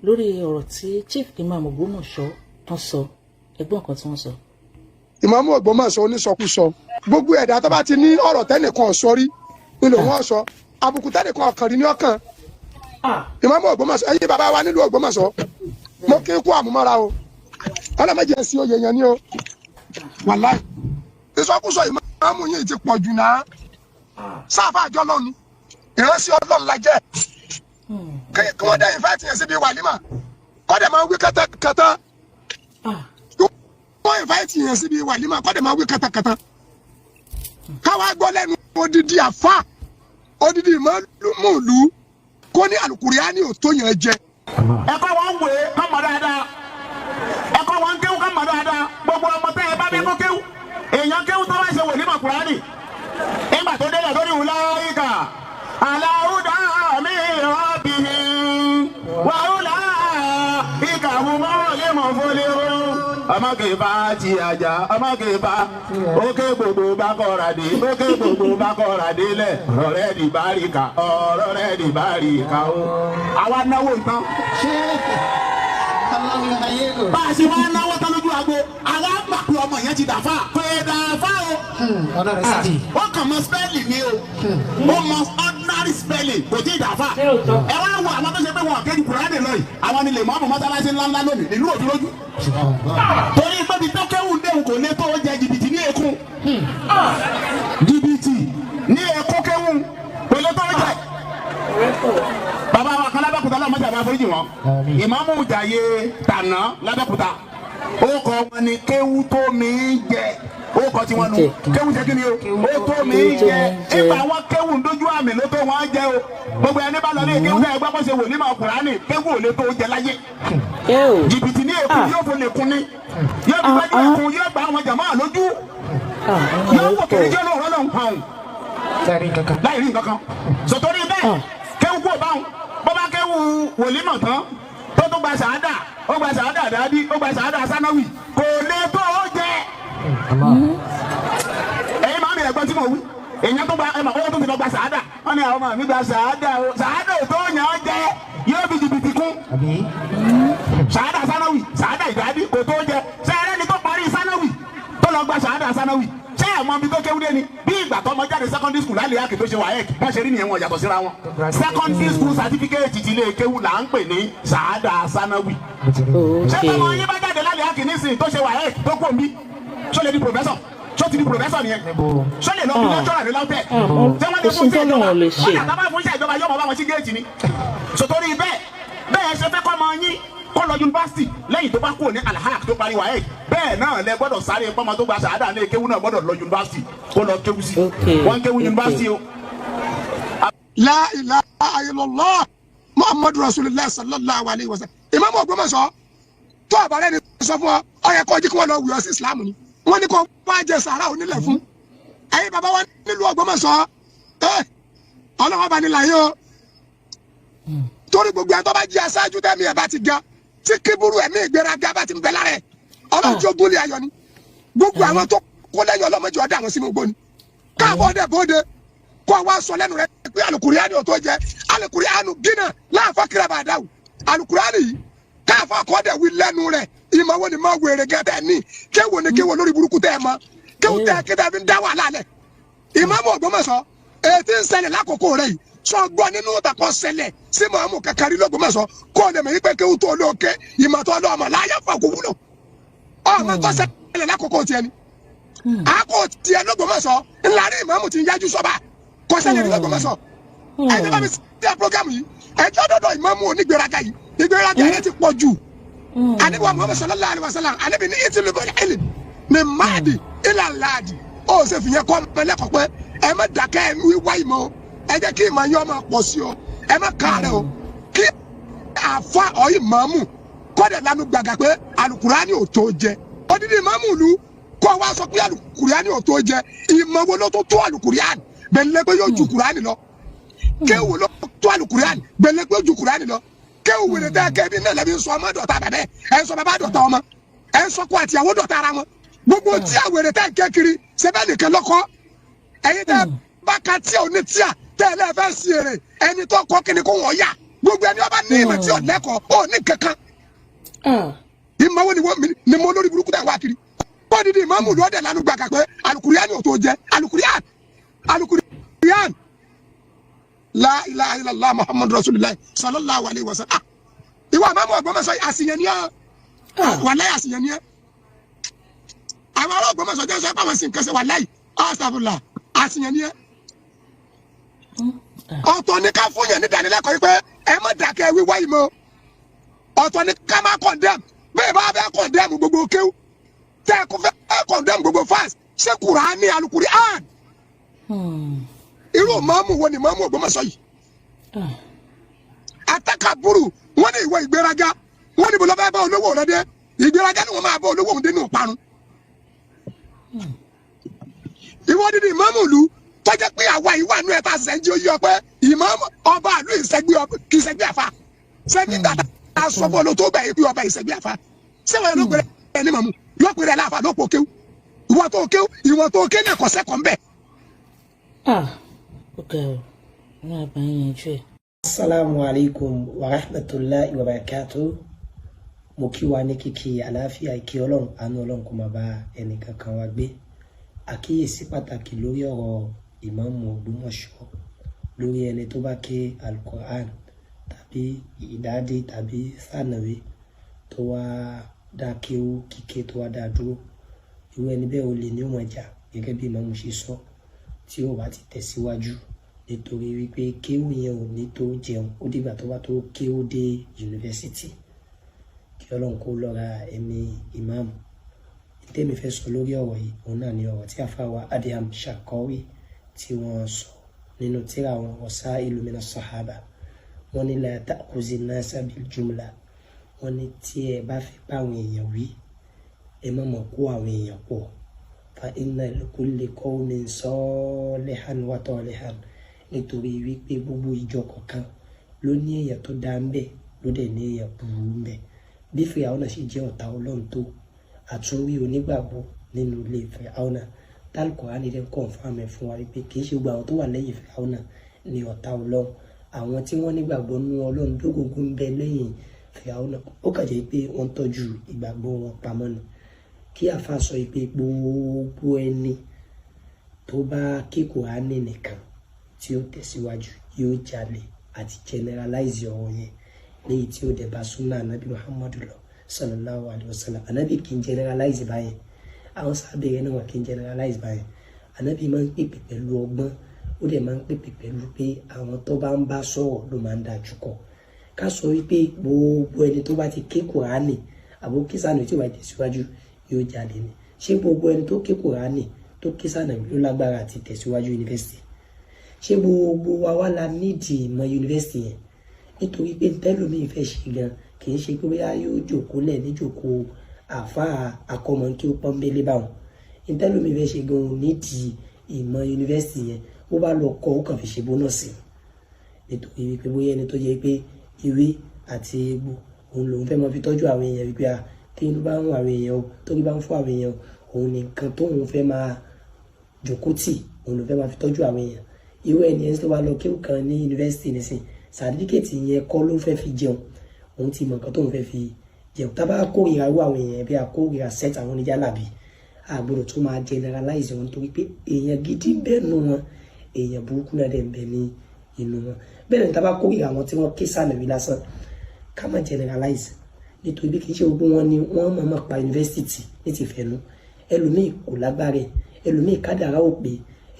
Lórí ọ̀rọ̀ tí Chief Imam Ògbómọ̀ṣọ́ tán sọ, ẹgbọ́n nǹkan tí wọ́n sọ. Ìmáàmù Ògbómọ̀ṣọ́ onísọkúsọ, gbogbo ẹ̀dá tó bá ti ní ọ̀rọ̀ tẹ́nìkan sọ rí nílò wọn sọ, àbùkù tẹ́nìkan kàn rí ní ọkàn. Ìmáàmù Ògbómọ̀ṣọ́, ẹ̀yin bàbá wa nílùú Ògbómọ̀ṣọ́, mo kí kú àmúmọ́ra o. Ọlọ́mọdé sí oyè yẹn ní o. Wàláì, ìsọkúsọ ìmáàmù yìí ti pọ̀ jù náà. Sáfà àjọ lọ́nu ìránṣẹ́ Ọlọ́run la jẹ́. Kí wọ́n dá ìfẹ́ yẹn síbi wàlímà, kọ́dẹ̀ máa wí kẹ́tẹ́kẹ́tẹ́. Wọ́n ìfẹ́ yẹn síbi wàlímà, kọ́dẹ̀ máa wí kẹ́tẹ́kẹ́tẹ́. Káwá gbọ́ lẹ́nu odidi àfa, odidi ìmáàmù, kó ní Àlùkùránì ò tó yẹn jẹ. Ẹ̀kọ́ wọn ń wèé kọ́ mọ̀ dáadáa, ẹ̀kọ́ wọn ń kéwú kọ́ mọ̀ dáadáa. Gbogbo ọmọ tẹ́ ẹ bá bí kó kéwú, èèyàn kéwú tó bá ṣe wò nímọ̀ Kùránì nígbà tó délẹ̀ lórí wùláyíkà aláwùdá mi rọ́bìhì wàhùlà ìkàwù mọ́ọ̀lì mọ̀fólì ọmọ kìí ti àjà, ọmọ kìí ókè, gbogbo bá kọ́ra dé ókè, gbogbo bá kọ́ra dé lẹ̀, ọ̀rọ̀ rẹ̀ di báríkà, ọ̀rọ̀ rẹ̀ di báríkà o. Àwa náwó nǹkan bá a ṣe máa náwó tán lójú agbo, àwa gbà pé ọmọ yẹn ti dàfà, pé dàfà o. Ó kàn mọ spelling ni o, ó mọ ordinary spelling, kò tí ì dàfà. Ẹ wá wo àwọn tó ṣe pé wọn kéde Kùránì lọ yìí, àwọn ni lè mọ́ ọmọ mọ́sálásí ńláńlá lónìí nílùú òdúrójú, torí pé bí tó kéwù déhùn kò lè tó jẹ jìbìtì ní ekun, jìbìtì ní ekun kéwù kò lè tó jẹ. Bàbá wa kan lábẹ́kúta, lọ́mọdé àbá foríjì wọn, Ìmáàmù Jàyè tànà lábẹ́kúta, ó kọ wọn ni kéwù tó mi jẹ, ó kọ tí wọn nu kéwù jẹ kí ni o, ó tó mi jẹ. Ìgbà wọn kéwù dójú àmì ló tó wọn jẹ o. Gbogbo ẹni bá lọ ní kéwù tẹ ẹgbẹ́ kó ṣe wò ní ma Kùránì, kéwù ò lè tó jẹ láyé. Jìbìtì ní èkó yóò fò lè kun ní, yóò fi gbájú ẹkùn, yóò gba àwọn jàmáà lójú, yóò wò kiri jẹ́ lóòrọ́ lọ́hùn hàn láì rí nǹkan kan. Sọ̀tọ́rí bẹ́ẹ̀, kéwù kú báwọn bó bá kéwù wòlímọ̀ tán, tó tó gba sàádà, ó gba sàádà dàbí ó gba sàádà sánáwì, kò lè tó ó jẹ. Ẹ̀yin máa mi ẹ̀gbọ́n tí mo wí, èèyàn tó gba ẹ̀ máa owó tó ti lọ gba sàádà, wọ́n ní àwọn ọmọ mi gba sàádà o, sàádà ò tó yàn án jẹ, yóò fi jìbìtì kún sàádà sánáwì, sàádà ìdádí kò tó jẹ. Sẹ́ẹ̀rẹ́ ni tó parí sánáwì tó lọ gba sàádà sánáwì, ṣé ẹ̀ mọ ibi tó kéwú dé ni? Bí ìgbà tó ọmọ jáde secondary school lálẹ́ àkè tó ṣe WAEC, bá ṣe rí nìyẹn, wọn yàtọ̀ síra wọn. Secondary school certificate ti ilé kéwú là ń pè ní sàádà sánáwì. Ṣé tọmọ yín bá jáde lálẹ́ àkè nísìnyí tó ṣe WAEC tó kò mí, ṣó lè di professor? Ṣó ti di professor nìyẹn? Ṣó lè lọ bí lecturer ní LAUTECH? Ṣé wọ́n lè fún iṣẹ́ ìjọba? Wọ́n yàtọ̀ bá fún iṣẹ́ ìjọba, yóò mọ̀ bá wọn sí géètì ni. Sòtórí bẹ́ẹ̀ bẹ́ẹ̀ ṣe fẹ́ kọ́ ọmọ yín kó lọ yunifásitì lẹ́yìn tó bá kúrò ní alhaq tó parí WAEC, bẹ́ẹ̀ náà lẹ gbọ́dọ̀ sáré pọ́nmọ tó gba sàádà ní kéwú náà gbọ́dọ̀ lọ yunifásitì kó lọ kéwú sí. Wọ́n kéwú yunifásitì o. La ilaha illallah Muhammadu Rasulillah sallallahu alayhi wa sallam. Ìmáàmù Ògbómọ̀ṣọ́ tó àbárẹ́ ni sọ fún ọ, ọ yẹ kó jí kí wọ́n lọ wùyọ sí Islam ni wọ́n ní kó wá jẹ sàrà onílẹ̀ fún. Ẹ̀yin bàbá wa nílùú Ògbómọ̀ṣọ́, ẹ ọlọ́wọ́ bá ní láyé o, torí gbogbo ẹ̀ tó bá jí aṣáájú tẹ́mi ẹ̀ bá ti ga, tí kíburú ẹ̀mí ìgbéraga bá ti ń bẹ lára ẹ̀, Ọlọ́run tí ó gúnlẹ̀ ayọ̀ ni. Gbogbo àwọn tó kó lẹ́yìn ọlọ́mọdé ọ̀dà àwọn sínú igbó ni. Káàbọ̀ ọdẹ bóde kó wá sọ lẹ́nu rẹ pé Alukuriani ò tó jẹ. Alukuriani gínà láàfọ̀ kíra bá dáwù Alukuriani yìí, káàfọ̀ kọ́dẹ̀ wí lẹ́nu rẹ. Ìmọ̀ wo ni má wèrè gẹ́tẹ̀ ní kéwò ni kéwò lórí burúkú tẹ́ ẹ mọ kéwò tẹ́ kí tẹ́ fi ń dá wàhálà lẹ̀. Ìmáàmù Ògbómọ̀ṣọ́, ètí ń ṣẹlẹ̀ lákòókò rẹ yìí, sọ gbọ́ nínú takọ ṣẹlẹ̀ sí mọ̀ọ́mù kankan l'Ógbómọ̀ṣọ́, kó o lè mọ̀ yí pé kéwù tó olóòkè ìmọ̀ tó ọlọ́ọ̀mọ̀ láyé fà kó wúlò. Ọmọ tó ṣẹlẹ̀ lákòókò tiẹ̀ ni àkó tiẹ̀ l'Ógbómọ̀ṣọ́ ńlá rí ìmáàmù ti ń yájú sọ́ba kó ṣẹlẹ̀ ní l'Ógbómọ̀ṣọ́. Ẹ̀jẹ̀ bá mi sí ẹ̀ program yìí, ẹjọ́ dọ́dọ̀ ìmáàmù onígbéraga yìí, ìgbéraga yẹn ti pọ̀ jù. Anabi wa Muhammad sallallahu alaihi wa sallam, anabi ní ìtìlúbọ̀ ilm ní máàdì ilà láàdì. Ó ṣe fìyẹn kọ́ mẹ́lẹ́kọ̀ọ́ pé ẹ má dákẹ́ ẹ wíwá ìmọ̀ o, ẹ jẹ́ kí ìmọ̀ yín ọmọ pọ̀ sí o, ẹ má káàárẹ̀ o. Kí àfa ọ̀ ìmáàmù kọ́dẹ̀ lanu gbàgà pé Alukurani ò tó jẹ, odidi ìmáàmù ìlú kọ́ wa sọ pé Alukurani ò tó jẹ. Ìmọ̀ wo ló tó tó Alukurani bẹ̀lẹ́ pé yóò ju Kurani lọ? Kéwù ló tó Alukurani bẹ̀lẹ́ pé yóò ju Kurani lọ? Kéwù wèrè tẹ́ kẹ́bi náà lẹ́bi sọ ọmọ dọ̀tá bàbẹ́ ẹ̀ ń sọ bàbá dọ̀tá ọmọ ẹ̀ ń sọ kó àtìyàwó dọ̀tá ara wọn. Gbogbo tí a wèrè tẹ́ kẹ́ kiri sẹ́bẹ̀ nìkan lọ́kọ́ ẹ̀yin tẹ́ bá ka tíya òní tíya tẹ́ ẹ lẹ́fẹ̀ẹ́ sí èrè ẹni tó kọ́ kíni kó wọ́n yà. Gbogbo ẹni ọba ní ìmọ̀ tí ò lẹ́kọ̀ọ́ ó ní kankan. Ìmọ̀ wo ni wọ́n ni mo lórí burúkú tẹ̀ wá kiri? Wọ́n dídí ìmáàmù lọ́dẹ̀ lánàá gbàgà pé alukuriani ò tó jẹ alukurian, alukurian. La ilaha illallah Muhammadu rasulillah sallallahu alayhi wa sallam. Ìwọ àmàmù Ògbómọ̀ṣọ́, àṣìyàn ni ọ́, wàláyé, àṣìyàn ni ẹ́. Àwọn ará Ògbómọ̀ṣọ́ jẹ́ sọ pé àwọn sì ń kẹsẹ̀, wàláyé, astagfirullah, àṣìyàn ni ẹ́. Ọ̀tọ̀ ní ká fún yẹn ní ìdánilẹ́kọ̀ọ́ yìí pé ẹ má dákẹ́ wíwá ìmọ̀. Ọ̀tọ̀ ní ká má condemn. Bẹ́ẹ̀ bá fẹ́ condemn gbogbo kéwú tẹ́ ẹ kò fẹ́ condemn gbogbo fans, ṣé Kùránì, Alukurian? Irú màmú wo ni màmú Ògbómọ̀ṣọ́ yìí? Atakaburu, wọn ní ìwọ ìgbéraga, wọn ní bọlọ fẹ́ bá olówó rẹ dé. Ìgbéraga ni wọn máa bá olówó òun dé nínú parun. Ìwọ dídì ìmáàmù ìlú tọ́jà pé àwa ìwà nù ẹ̀ tá a ṣẹ̀ṣẹ̀ ń jí oyé ọ pé ìmáàmù ọba ìlú ìṣẹ́gbẹ́ kì í ṣẹ́gbẹ́ àfa. Ṣé nígbà tá a sọ fún ọ ló tó bẹ̀ yìí pé ọba ìṣẹ́gbẹ́ àfa? Ṣé wọn ló gbẹrẹ ẹni màmú yóò pèrè láàfà ló pò kéwù? Ìwọ tó kéwù, ìwọ tó ké náà kọ̀sẹ́ kọ̀ ń bẹ̀. Ah, ó ga ọ, wọn àbá yẹn yanjú ẹ. Assalamu alaikum wa rahmatulahi wa barakatuh. Mo kí wa ní kíkí àlàáfíà, ìkí Ọlọ́run, àánú Ọlọ́run kó máa bá ẹnì kankan wa gbé. Àkíyèsí pàtàkì lórí ọ̀rọ̀ ìmáàmù Ògbómọ̀ṣọ́ lórí ẹni tó bá ké Alukoran tàbí ìdádé tàbí sànàwé tó wá dá kéwú kíké, tó wá dá dúró, irú ẹni bẹ́ẹ̀, ó lè ní òun ẹja gẹ́gẹ́ bí ìmáàmù ṣe sọ tí ó bá ti tẹ̀síwájú, nítorí wípé kéwú yẹn ò ní tó jẹun. Ó dìgbà tó bá tó kéwú dé yunifásitì. Kí Ọlọ́run kó lọ́ra ẹ̀mí ìmáàmù. Tẹ́mi fẹ́ sọ lórí ọ̀rọ̀ yìí, òun náà ni ọ̀rọ̀ tí àfáwà Adham Sharkawi tí wọ́n sọ nínú tírà wọn, Wasailu Mina Sahaba. Wọ́n ní la ta'khuzi nasa bil jumla. Wọ́n ní tí ẹ bá fẹ́ bá àwọn èèyàn wí, ẹ má mọ̀ kó àwọn èèyàn pọ̀. Fa inna likulli qawmin salihan wa talihan, nítorí wípé gbogbo ìjọ kọ̀ọ̀kan ló ní èèyàn tó dáa ń bẹ, ló dẹ̀ ní èèyàn burú ń bẹ. Bí Fìràwọ́nà ṣe jẹ́ ọ̀tá Ọlọ́run tó, àtúnrí onígbàgbọ́ nínú ilé Fìràwọ́nà. Tálùkùránì dẹ̀ confirm ẹ̀ fún wa wípé kì í ṣe gbogbo àwọn tó wà lẹ́yìn Fìràwọ́nà ní ọ̀tá Ọlọ́run. Àwọn tí wọ́n nígbàgbọ́ nínú Ọlọ́run dógógó ń bẹ lẹ́yìn Fìràwọ́nà, ó kàn jẹ́ pé wọ́n tọ́jú ìgbàgbọ́ wọn pamọ́ ni. Kí àfa sọ pé gbogbo ẹni tó bá ké Kùránì nìkan tí ó tẹ̀síwájú yóò jalè àti generalize ọ̀rọ̀ yẹn léyìí tí ó dẹ̀ bá súnà anabi Muhammadu lọ sallallahu alayhi wa sallam. Anabi kì í generalize báyẹn, àwọn sábẹ́ yẹn náà wà kì í generalize báyẹn. Anabi máa ń pèpè pẹ̀lú ọgbọ́n, ó dẹ̀ máa ń pèpè pẹ̀lú pé àwọn tó bá ń bá sọ̀rọ̀ ló máa ń dájú kọ. Ká sọ wípé gbogbo ẹni tó bá ti ké Kùránì àbó ké sànà tí ó bá tẹ̀síwájú yóò jalè ni. Ṣé gbogbo ẹni tó ké Kùránì, tó ké sànà ló lágbára àti tẹ̀síwájú yunifásitì? Ṣé gbogbo wa wá la nídìí ìmọ̀ yunifásitì yẹn? Nítorí pé tẹ́lòmíì fẹ́ ṣe gan, kì í ṣe pé bóyá yóò jòkó lẹ̀ níjòkó àáfàá akọ́mọ kí ó pọ́nbélé báwọn. Tẹ́lòmíì fẹ́ ṣe gan ò nídìí ìmọ̀ yunifásitì yẹn. Bó bá lọ kọ́, ó kàn fi ṣe bónọ́ọ̀sì, nítorí wípé bóyá ẹni tó jẹ́ pé ewé àti egbò òun lòun fẹ́ mọ fi tọ́jú àwọn èèyàn, wípé à tí inú bá ń rún àwọn èèyàn o, torí bá ń fún àwọn èèyàn o, òun nìkan tóun fẹ́ máa jòkó tì, òun ló fẹ́ máa fi tọ́jú àwọn èèyàn. Irú ẹni ẹni tó bá lọ kéwù kan ní yunifásitì nísìn, sàtífíkẹ́tì yẹn kọ́ ló fẹ́ fi jẹun. Òun ti mọ̀ nǹkan tóun fẹ́ fi jẹun. Tá bá kórìíra irú àwọn èèyàn bí a kórìíra set àwọn oníjàlábì, a gbọ́dọ̀ tún máa generalize wọn, torí pé èèyàn gidi ń bẹ nù wọn, èèyàn burúkú náà dẹ̀ ń bẹ ní inú wọn. Bẹ́ẹ̀ ni tá bá kórìíra àwọn tí wọ́n ké sànàwí lásán, ká má generalize, nítorí bí kì í ṣe gbogbo wọn ni wọ́n mọ̀ mọ̀ pa yunifásitì ní ti fẹ̀nu. Ẹlòmíì kò lágbára ẹ̀, ẹlòmíì kádàrá ò pé,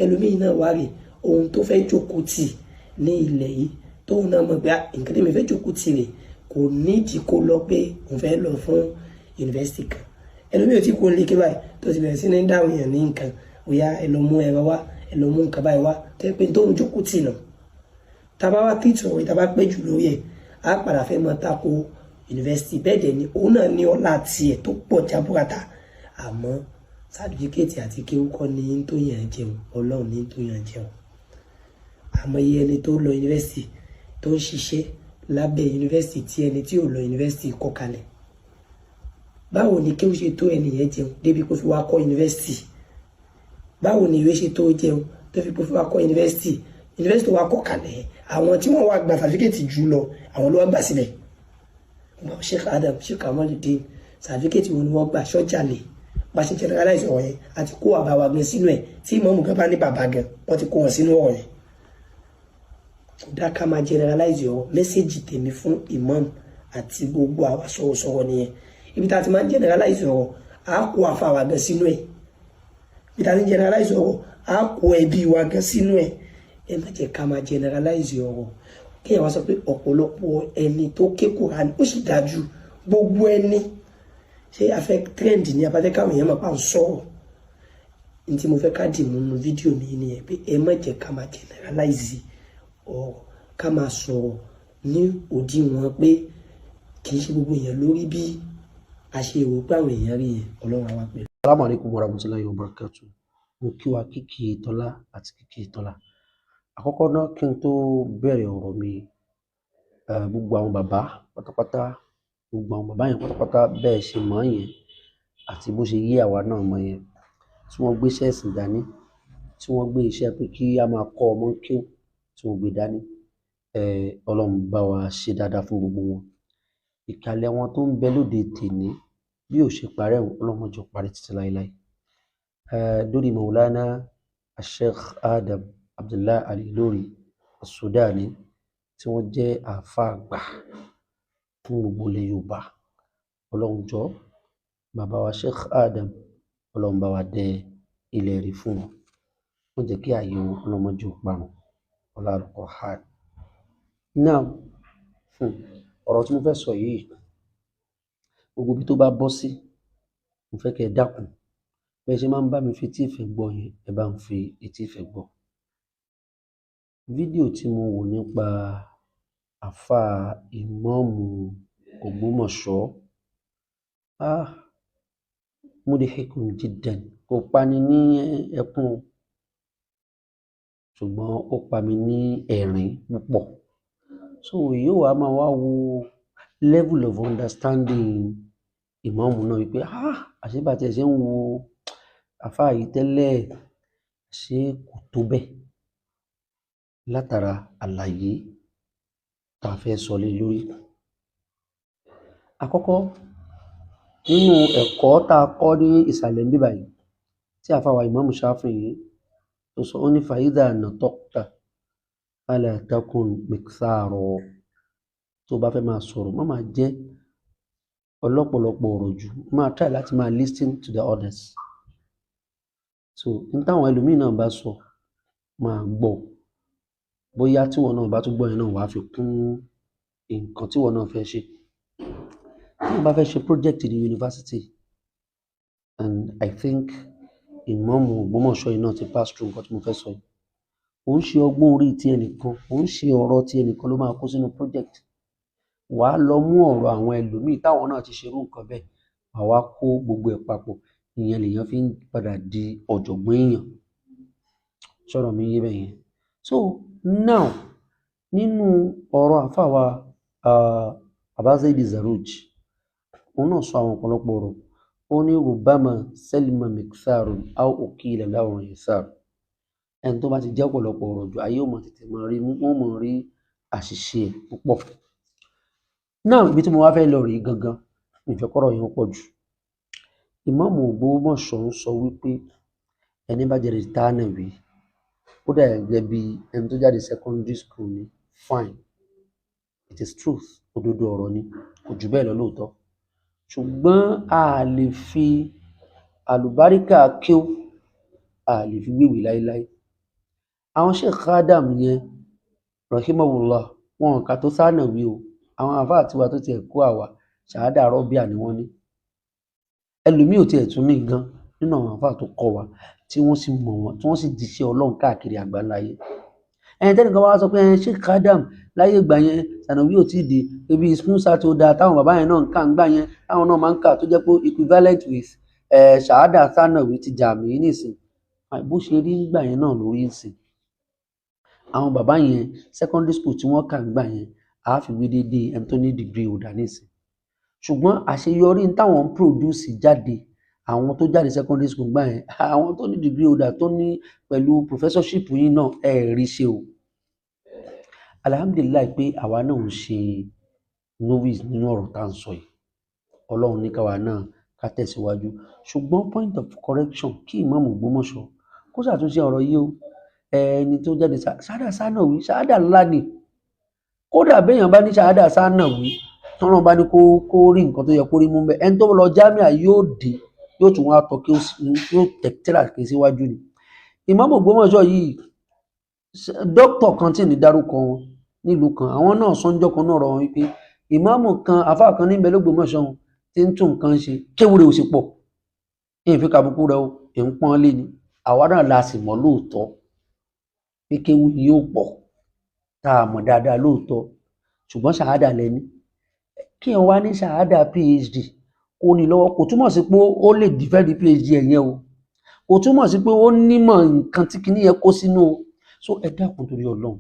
ẹlòmíì náà wá rè ohun tó fẹ́ jókòó tì ní ilẹ̀ yìí, tóun náà mọ̀ pé nǹkan tí mi fẹ́ jókòó tì rè, kò nídìí kó lọ pé òun fẹ́ lọ fún yunifásitì kan. Ẹlòmíì ò tí kò lè ké báyìí tó ti bẹ̀rẹ̀ sí ní dáhùn èèyàn ní nǹkan, òyà ẹ lọ mú ẹran wá, ẹ lọ mú nǹkan báyìí wá, tó yẹ pé tóun jókòó tì náà. Tá a bá wá tìtù ọ̀rọ̀, tá a bá pẹ́ jù lórí ẹ̀, á padà fẹ́ máa tako yunifásitì. Bẹ́ẹ̀ dẹ̀ ni òun náà ní ọlá tiẹ̀ tó pọ̀ jaburata, àmọ́ sàtífíkẹ́ẹ̀tì àti kéwú kọ́ ní tó yàn jẹun, Ọlọ́run ní tó yàn jẹun. Àmọ́ iye ẹni tó lọ yunifásitì tó ń ṣiṣẹ́ lábẹ́ yunifásitì tí ẹni tí ò lọ yunifásitì kọ́ kalẹ̀, báwo ni kéwú ṣe tó ẹni yẹn jẹun débi kó fi wá kọ́ yunifásitì? Báwo ni ìwé ṣe tó jẹun tó fi kó fi wá kọ́ yunifásitì? Yunifásitì wa kọ́ kalẹ̀, àwọn tí wọ́n wá gba certificate jù lọ, àwọn ló wá gbà síbẹ̀. Sheikh Adam, Sheikh Kamaludin, certificate wo ni wọ́n gbà? Sọ́jà lè bá ṣe generalize ọ̀rọ̀ yẹn àti kó àbá wa gan sínú ẹ̀. Tí ìmọ̀ọ́mù gan bá ní bàbá gan, wọ́n ti kó wọn sínú ọ̀rọ̀ yẹn. Kò dá ká máa generalize ọ̀rọ̀. Message tèmi fún imam àti gbogbo àwa sọ̀rọ̀sọ̀rọ̀ nìyẹn. Ibi tá a ti máa ń generalize ọ̀rọ̀, á kó àfa wa gan sínú ẹ̀. Ibi tá a ti ń generalize ọ̀rọ̀, á kó ẹbí wa gan sínú ẹ̀. Ẹ má jẹ́ ká máa generalize ọ̀rọ̀. Kéèyàn wá sọ pé ọ̀pọ̀lọpọ̀ ẹni tó ké Kùránì, ó sì dájú gbogbo ẹni. Ṣé a fẹ́ trend ní abáfẹ́ káwọn èèyàn máa pa ń sọ̀rọ̀? Ní tí mo fẹ́ ká dì mú nínú fídíò mi nìyẹn, pé ẹ má jẹ́ ká máa generalize ọ̀rọ̀, ká máa sọ̀rọ̀ ní òdiwọ̀n pé kì í ṣe gbogbo èèyàn lórí bí a ṣe rò pé àwọn èèyàn rí yẹn. Ọlọ́run á wà pẹ̀lú. Assalamu alaikum warahmatullahi wabarakatuh. Mo kí wa kíkí tọ́lá àti kíkí tọ́lá. Àkọ́kọ́ náà, kí n tó bẹ̀rẹ̀ ọ̀rọ̀ mi, gbogbo àwọn bàbá pátápátá, gbogbo àwọn bàbá yẹn pátápátá, bẹ́ẹ̀ ṣe mọ̀ yẹn àti bó ṣe yé àwa náà mọ̀ yẹn, tí wọ́n gbé iṣẹ́ ẹ̀sìn dání, tí wọ́n gbé iṣẹ́ pé kí a máa kọ́ ọmọ kéwú, tí wọ́n gbé dání, Ọlọ́run bá wa ṣe dáadáa fún gbogbo wọn. Ìkàlẹ̀ wọn tó ń bẹ lóde tèní bí ò ṣe parẹ́ òun, Ọlọ́run má jẹ́ ó parẹ́ títí láéláé. Lórí Maulana Sheikh Adam Abdullahi Al-Ilory As-Sudani, tí wọ́n jẹ́ àáfàá àgbà fún gbogbo ilẹ̀ Yorùbá, Ọlọ́run jọ̀ọ́, bàbá wa Sheikh Adam, Ọlọ́run bá wa dẹ ilẹ̀ rí fún wọn, wọ́n jẹ́ kí ààyè wọn, Ọlọ́run má jẹ́ ó parun, ọlá Al-Qur'an. Now, ọ̀rọ̀ tí mo fẹ́ sọ yìí, gbogbo ibi tó bá bọ́ sí, mo fẹ́ kẹ́ ẹ dákun, bẹ́ẹ̀ ṣe máa ń bá mi fi etí ìfẹ́ gbọ́ yẹn, ẹ bá ń fi etí ìfẹ́ gbọ́. Fídíò tí mo wò nípa àáfàá ìmáàmù Ògbómọ̀ṣọ́, ah, mudhikun jiddan, kò pani ní ẹkún o, ṣùgbọ́n ó pa mi ní ẹ̀rín púpọ̀. So yóò wá máa wá wo level of understanding ìmáàmù náà wípé, ah, àṣé bá tiẹ̀ ṣe ń wo àáfàá yìí tẹ́lẹ̀, ṣé kò tó bẹ́ẹ̀, látara àlàyé tá a fẹ́ sọ lé lórí. Àkọ́kọ́ nínú ẹ̀kọ́ tá a kọ́ ní ìsàlẹ̀ níbí báyìí, tí àáfàá wa Ìmáàmù Ṣáfi'í tó sọ, ó ní fàídà nataqta fala takun mikthara. Tó bá fẹ́ máa sọ̀rọ̀, má máa jẹ́ ọlọ́pọ̀lọpọ̀ ọ̀rọ̀ jù, máa try láti máa listen to the others. So n táwọn ẹlòmíì náà bá sọ, máa gbọ́. Bóyá tíwọ náà bá tún gbọ́ yẹn náà, wàá fi kún nǹkan tíwọ náà fẹ́ ṣe. Tí wọ́n bá fẹ́ ṣe project ní university, and I think Ìmáàmù Ògbómọ̀ṣọ́ yìí náà ti pass through nǹkan tí mo fẹ́ sọ yìí, ò ń ṣe ọgbọ́n orí ti ẹnìkan, ò ń ṣe ọ̀rọ̀ ti ẹnìkan ló máa kó sínú project. Wàá lọ mú ọ̀rọ̀ àwọn ẹlòmíì táwọn náà ti ṣerú nǹkan bẹ́ẹ̀, wàá wá kó gbogbo ẹ̀ papọ̀. Ìyẹn lèèyàn fi ń padà di ọ̀jọ̀gbọ́n èèyàn. Ṣọ́rọ̀ mi yé bẹ́ẹ̀ yẹn? So now, nínú ọ̀rọ̀ àáfàá wa Aba Zaidi Zaruj, òun náà sọ àwọn ọ̀pọ̀lọpọ̀ ọ̀rọ̀. Ó ní rubama salima miktharun aw ukila lahu yasar. Ẹni tó bá ti jẹ́ ọ̀pọ̀lọpọ̀ ọ̀rọ̀ jù, ayé ò mọ̀ tètè máa rí, wọ́n mọ̀ rí àṣìṣe ẹ̀ púpọ̀. Now, ibi tí mo wá fẹ́ lọ rèé gangan, mi ò fẹ́ kọ́rọ̀ yẹn ó pọ̀ jù. Ìmáàmù Ògbómọ̀ṣọ́ ń sọ wípé ẹni bá jáde thanawi, ó dà gẹ́gẹ́ bí ẹni tó jáde secondary school ni. Fine, it is truth, òdodo ọ̀rọ̀ ni, kò jù bẹ́ẹ̀ lọ lóòótọ́, ṣùgbọ́n a lè fi àlùbáríkà kéwú, a lè fi wéwèé láéláé. Àwọn Sheikh Adam yẹn, rahimahullah, wọn kà tó thanawi o. Àwọn àfáà tiwa tó tiẹ̀ kó àwa ṣàhádà rọ́bíà ni wọ́n ní. Ẹlòmíì ò tiẹ̀ tún ní gan nínú àwọn àfáà tó kọ́ wa, tí wọ́n sì mọ̀ wọ́n, tí wọ́n sì jíṣẹ́ Ọlọ́run káàkiri àgbáńláyé. Ẹni tẹ́nìkan wá sọ pé ẹ Sheikh Adam láyé ìgbà yẹn, sànàwí ò tíì dé, ebi musa tó dáa táwọn bàbá yẹn náà ń kà ń gbà yẹn, táwọn náà máa ń kà, tó jẹ́ pé equivalent with ṣàhádà sànàwí ti jàmí nísìn. Bó ṣe rí ńgbà yẹn náà lórí ìsìn. Àwọn bàbá yẹn, secondary school tí wọ́n kà ń gbà yẹn, àá fi wé déédéé ẹni tó ní degree holder nísìn. Ṣùgbọ́n àṣeyọrí táwọn ń produce jáde, àwọn tó jáde secondary school gbà yẹn, àwọn tó ní degree holder tó ní pẹ̀lú professorship yìí náà, ẹ̀ rí ṣe o. Alhamdulillahi pé àwa náà ń ṣe novice nínú ọ̀rọ̀ tá à ń sọ yìí. Ọlọ́run ní káwa náà ká tẹ̀síwájú, ṣùgbọ́n point of correction, kí ìmáàmù Ògbómọ̀ṣọ́ kó ṣàtúnṣe ọ̀rọ̀ yìí o. Ẹni tó jáde ṣáádà sánáwí, ṣáádà ńlá ni. Kódà béèyàn bá ní ṣáádà sánáwí, tọ́lọ́run bá ní kó rí nǹkan tó yẹ kó rí mú bẹ́ẹ̀, ẹni tó lọ jámíà yóò dé, yóò tún wá tọ́ kí yóò tẹ̀ tíra kí síwájú ni. Ìmáàmù Ògbómọ̀ṣọ́ yìí, dókítà kan tí ní dárúkọ wọn nílùú kan, àwọn náà sọ́njọ́ kan náà rọ̀ wọn wípé ìmáàmù kan, àfáà kan níbẹ̀ l'Ógbómọ̀ṣọ́ wọn tí ń tún nǹkan ṣe, kéwúre ò sì pọ̀, èyí fi kàbùkù rẹ o, èyí ń pọ́n lé ni. Àwa náà la sì mọ̀ lóòótọ́ pé kéwú ni yóò pọ̀, tá a mọ̀ dáadáa lóòótọ́, ṣùgbọ́n ṣàhádà lẹ́ni kí ẹ wá ní ṣàhádà PhD kó ní lọ́wọ́, kò túmọ̀ sí pé ó lè defend PhD ẹ̀ yẹn o, kò túmọ̀ sí pé ó nímọ̀ nǹkan tí kinní yẹn kó sínú o. So ẹ dákun torí Ọlọ́run,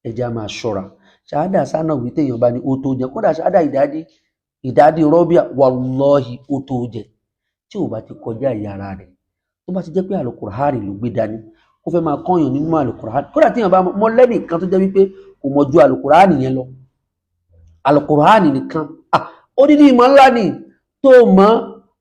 ẹ jẹ́ á máa ṣọ́ra. Ṣàhádà sánáwí téèyàn bá ní ó tó jẹ, kódà ṣàhádà ìdádí, ìdádí rọ́bíà, wàlọ́hì ó tó jẹ, tí ò bá ti kọjá ìyá ara rẹ̀, tó bá ti jẹ́ pé àlùkùránì ló gbé dání, kó fẹ́ máa kọ́yàn nínú àlùkùránì. Kódà téèyàn bá mọ lẹ́nìkan tó jẹ́ wípé kò mọ̀ ju àlùkùránì yẹn lọ, àlùkùránì nìkan, odidi ìmọ̀ ńlá ni. Tó mọ̀,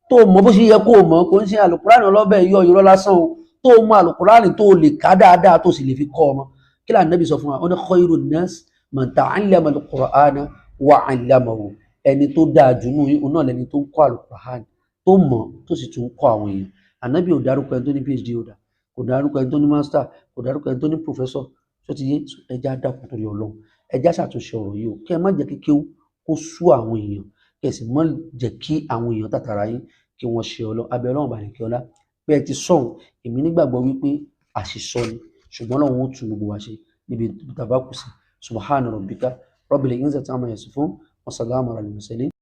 tó mọ̀ bó ṣe yẹ kó mọ̀, kò ń ṣe àlùkùránì ọlọ́bẹ̀ yọ irọ́ lásán o. Tó mọ̀ àlùkùránì, tó lè ká dáadáa, tó sì lè fi kọ́ ọmọ, kí lóò Ànábì sọ fún wa? Ó ní khairun nas man ta'allama al-Qur'ana wa 'allamahu. Ẹni tó dáa jù nù yín náà lẹni tó ń kọ́ àlùkùránì, tó mọ̀, tó sì tún kọ́ àwọn èèyàn. Ànábì ò dárúkọ ẹni tó ní PhD, ò dá, kò dárúkọ ẹni tó ní master, kò dárúkọ ẹni tó ní professor. Tó ti yé, ẹja dákun torí Ọlọ́run, ẹja ṣàtúnṣe ọ̀rọ̀ yìí o. Kí ẹ má jẹ́ kí kéwú kó sú àwọn èèyàn, kí ẹ sì má jẹ́ kí àwọn èèyàn tàtàrà yín kí wọ́n ṣe ọlọ́ abẹ́ Ọlọ́run bàlẹ̀ kí ọlá pé ẹ ti sọ̀hún. Èmi nígbàgbọ́ wípé àṣìsọ ni, ṣùgbọ́n Ọlọ́run ó tún gbogbo wa ṣe níbi tàbá kù sí. Subhana rabbika rabbil izzati amma yasifun wa salamun ala al-mursalin.